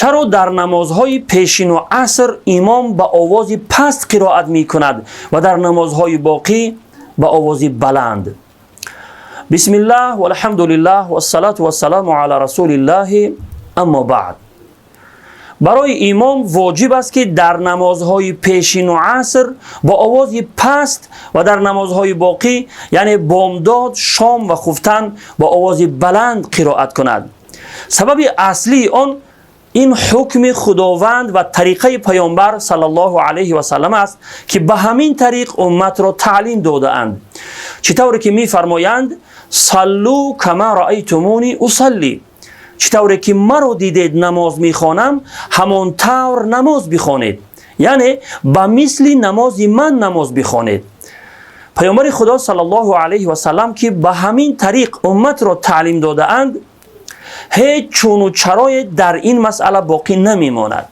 Чаро дар намозҳои пешину аср имом ба овози паст қироат мекунад ва дар намозҳои боқӣ ба овози баланд? Бисмиллаҳ, валҳамдулиллаҳ, вассалату вассаламу ала расулиллаҳи, аммо баъд. Барои имом воҷиб аст, ки дар намозҳои пешину аср бо овози паст ва дар намозҳои боқӣ, яъне бомдод, шом ва хуфтан, бо овози баланд қироат кунад. Сабаби аслии он ин ҳукми Худованд ва тариқаи Паёмбар саллаллоҳу алайҳи васаллам аст, ки ба ҳамин тариқ умматро таълим додаанд. Чӣ тавре ки мефармоянд: «Саллу кама раайтумуни усалли», чӣ тавре ки маро дидед намоз мехонам, ҳамон тавр намоз бихонед, яъне ба мисли намози ман намоз бихонед. Паёмбари Худо саллаллоҳу алайҳи васаллам, ки ба ҳамин тариқ умматро таълим додаанд, ҳеҷ чуну чарое дар ин масъала боқӣ намемонад.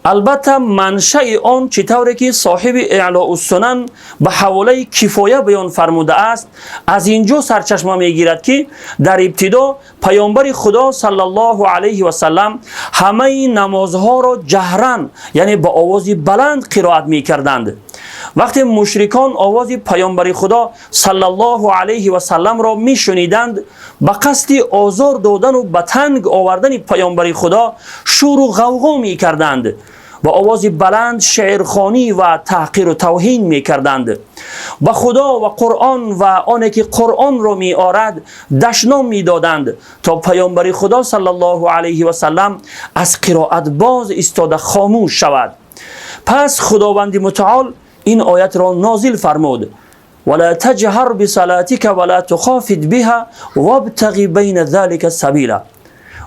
Албатта, маншаи он, чӣ тавре ки соҳиби Эълоуссунан ба ҳаволаи Кифоя баён фармудааст, аз ин ҷо сарчашма мегирад, ки дар ибтидо Паёмбари Худо саллаллоҳу алайҳи васаллам ҳамаи намозҳоро ҷаҳран, яъне ба овози баланд қироат мекарданд. Вақте мушрикон овози Паёмбари Худо саллаллоҳу алайҳи васалламро мешуниданд, ба қасди озор додану ба танг овардани Паёмбари Худо шӯру ғавғо мекарданд, ба овози баланд шеърхонӣ ва таҳқиру тавҳин мекарданд, ба Худо ва Қуръон ва оне ки Қуръонро меорад дашном медоданд, то Паёмбари Худо саллаллоҳу алайҳи васаллам аз қироат боз истода, хомӯш шавад. Пас Худованди Мутаол ин оятро нозил фармуд: «ولا تجهر بصلاتك ولا تخافت بها وابتغ بين ذلك سبيلا».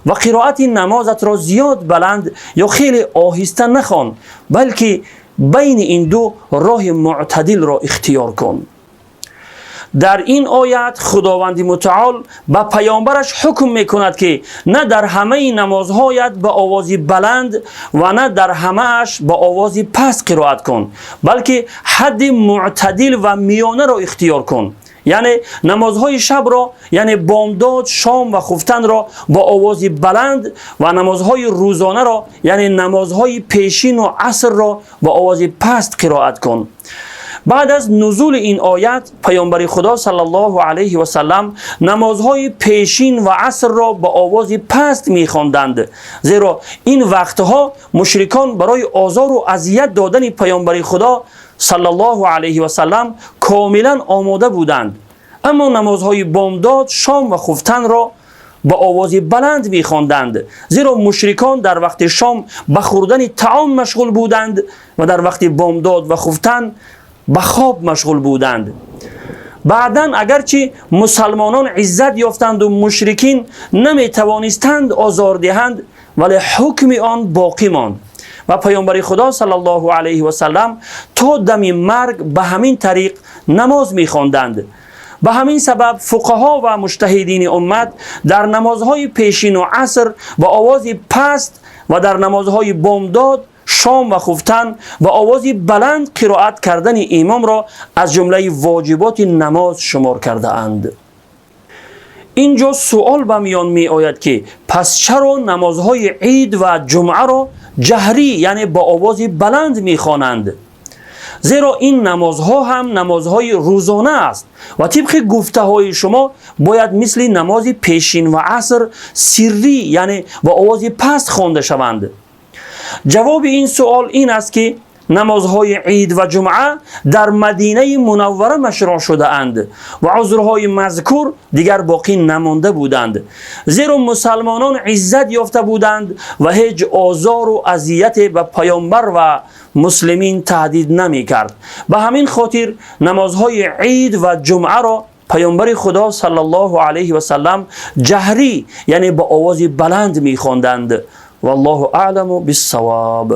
Ва қироати намозатро зиёд баланд ё хеле оҳиста нахон, балки байни ин ду роҳи мӯътадилро ихтиёр кун. Дар ин оят Худованди Мутаол ба паёмбараш ҳукм мекунад, ки на дар ҳамаи намозҳоят ба овози баланд ва на дар ҳамааш ба овози паст қироат кун, балки ҳадди мӯътадил ва миёнаро ихтиёр кун, яъне намозҳои шабро, яъне бомдод, шом ва хуфтанро бо овози баланд ва намозҳои рӯзонаро, яъне намозҳои пешину асрро бо овози паст қироат кун. Баъд аз нузули ин оят Паёмбари Худо саллаллоҳу алайҳи васаллам намозҳои пешин ва асрро ба овози паст мехонданд, зеро ин вақтҳо мушрикон барои озору азият додани Паёмбари Худо саллаллоҳу алайҳи васаллам комилан омода буданд. Аммо намозҳои бомдод, шом ва хуфтанро ба овози баланд мехонданд, зеро мушрикон дар вақти шом ба хӯрдани таом машғул буданд ва дар вақти бомдод ва хуфтан ба хоб машғул буданд. Баъдан, агарчи мусалмонон иззат ёфтанду мушрикин наметавонистанд озор диҳанд, вале ҳукми он боқӣ монд ва Паёмбари Худо саллаллоҳу алайҳи васаллам то дами марг ба ҳамин тариқ намоз мехонданд. Ба ҳамин сабаб фуқаҳо ва муҷтаҳидини уммат дар намозҳои пешину аср ба овози паст ва дар намозҳои бомдод, шом ва хуфтан ба овози баланд қироат кардани имомро аз ҷумлаи воҷиботи намоз шумор кардаанд. Ин ҷо суол ба миён меояд, ки пас чаро намозҳои ид ва ҷумъаро ҷаҳрӣ, яъне бо овози баланд мехонанд? Зеро ин намозҳо ҳам намозҳои рӯзона аст ва тибқи гуфтаҳои шумо бояд мисли намози пешин ва аср сиррӣ, яъне бо овози паст хонда шаванд. Ҷавоби ин суол ин аст, ки намозҳои ид ва ҷумъа дар Мадинаи Мунаввара машрӯъ шудаанд ва узрҳои мазкур дигар боқӣ намонда буданд, зеро мусалмонон иззат ёфта буданд ва ҳеҷ озору азияте ба паёмбар ва муслимин таҳдид намекард. Ба ҳамин хотир намозҳои ид ва ҷумъаро Паёмбари Худо саллаллоҳу алайҳи васаллам ҷаҳрӣ, яъне бо овози баланд мехонданд. Валлоҳу аъламу биссавоб.